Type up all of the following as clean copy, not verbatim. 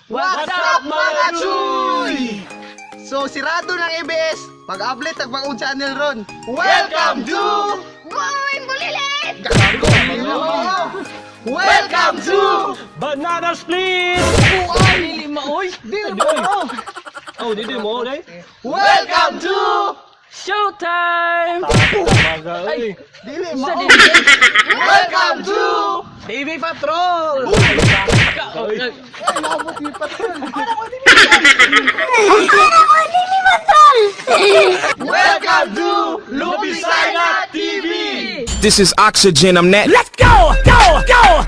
What's up, mga chuy? So sirado ng ABS, pag-update ang bagong channel ron. Welcome to Going bulilit! Welcome to Banana Split! Buay! Dili maoy. Dili mo! Oh, dili mo, day. Welcome to Showtime! Tama oy. Dili mo! Sa Welcome to TV Patrol! Oy. Ay, naabot ni Patrol. Welcome to Lubisayna TV! This is oxygen, I'm that. Let's go! Go! Go!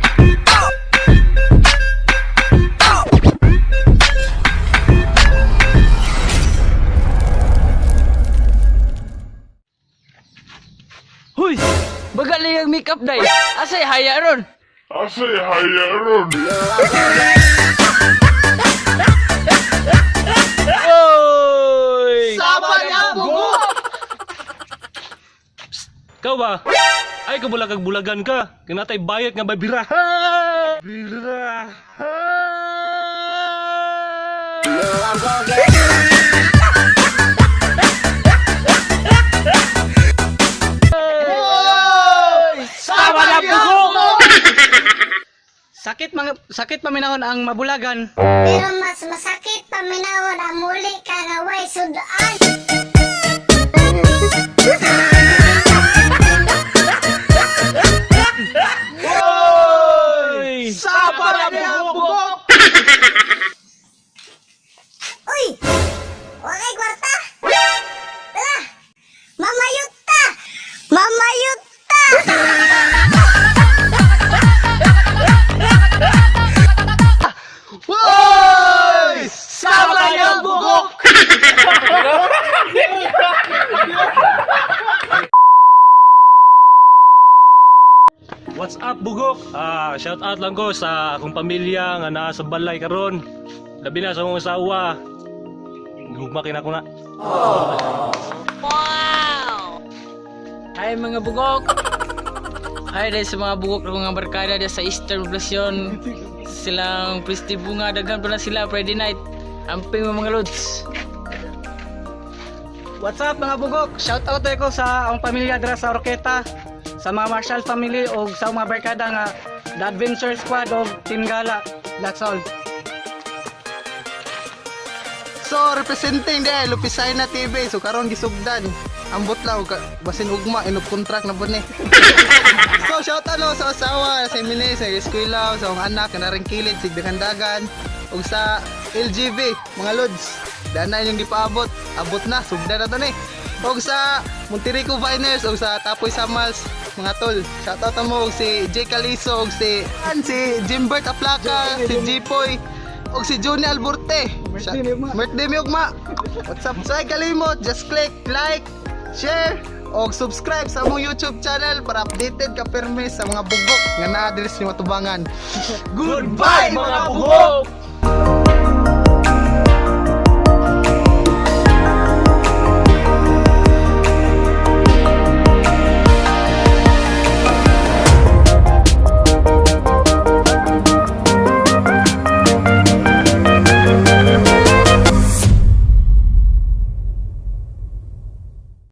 Huy! Baga lang yung makeup day. Asay haya ron. Asay haya ron. Oy! Sama niya bugo! Ikaw ba? Ay, kabulag bulagan ka. Kinatay bayot nga ba biraha? Biraha! Sama na bugo! Sakit mga sakit paminahon ang mabulagan. Pero mas masakit paminawon ang muli ka nga way sudan. Oy! Sama na bugo! Uy! Wakay kwarta! Tara! Mamayut ta! Mamayut ta! Hoy! Sama niya bugok! What's up, bugok? Ah, shout out lang ko sa akong pamilya nga naa sa balay karon. Labi na sa akong asawa. Gugma kina ko na. Hi mga bugok! Hi dahil sa mga bugok ng mga barkada dahil sa Eastern Poblacion. Silang Pristi Bunga, daghan pa na sila Friday night. Amping mga lods. What's up mga bugok? Shout out ko sa akong pamilya dira sa Orqueta, sa mga Marshall family o sa mga barkada nga The Adventure Squad o Team Gala. That's all. So, representing de Lupisayna TV. So, karon gisugdan. Ambot lang, basin ugma, inog contract na po ni. So, shout out no, sa asawa, sa mini, sa eskwela, sa akong anak, na rin kilid, sig dagan, ug sa LGB, mga lods. Dana yung gipaabot, abot na, sugdan na to ni. Ug sa Monterico Viners, ug sa Tapoy Samals, mga tol. Shout out mo og si Jay Caliso, ug si si Jimbert Aplaca, si Jipoy, og si Johnny Alburte. Birthday mi ugma. What's up? So ay kalimot, just click like, share, og subscribe sa among YouTube channel para updated ka permi sa mga bugok nga naa diri sa inyong atubangan. Goodbye, mga bugok!